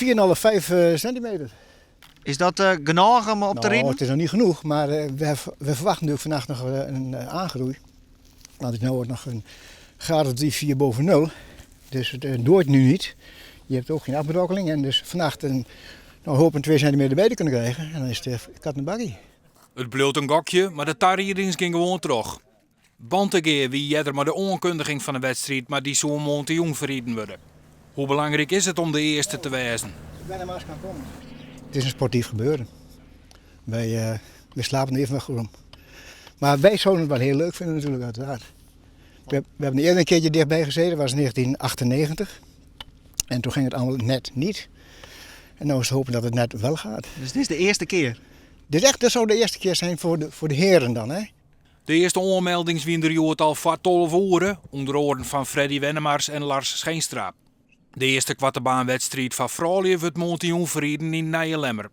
4,5, 5 centimeter. Is dat genôch om op te Nou, riden? het is nog niet genoeg, maar we verwachten natuurlijk vannacht nog een aangroei. Want het is nu ook nog een graad of 3, 4 boven nul. Dus het dooit nu niet. Je hebt ook geen afbrokkeling. En dus vannacht een, nou, hopen 2 centimeter bij te kunnen krijgen. En dan is het kat en bakkie. It bliuwt in gokje, mar de tariedings geane gewoan troch. Bantegea wie earder mei de oankundiging fan de wedstriid, mar dy soe moarntejûn ferriden wurde. Hoe belangryk is it om de earste te wêzen? Ik ben er maar eens gaan komen. Het is een sportief gebeuren. Wij slapen er even goed om. Maar wij zouden het wel heel leuk vinden natuurlijk, uiteraard. We hebben er eerder een keertje dichtbij gezeten, dat was in 1998. En toen ging het allemaal net niet. En nu is het hopen dat het net wel gaat. Dus dit is de earste kear? Dit is echt, dat zou de eerste keer zijn voor de heren dan, hè? De earste oanmeldings wiene der hjoed al foar 12 oere, ûnder oaren fan Freddy Wennemars en Lars Scheenstra. De earste koartebaanwedstriid foar froulju wurdt moarntejûn ferriden yn Nijelemmer.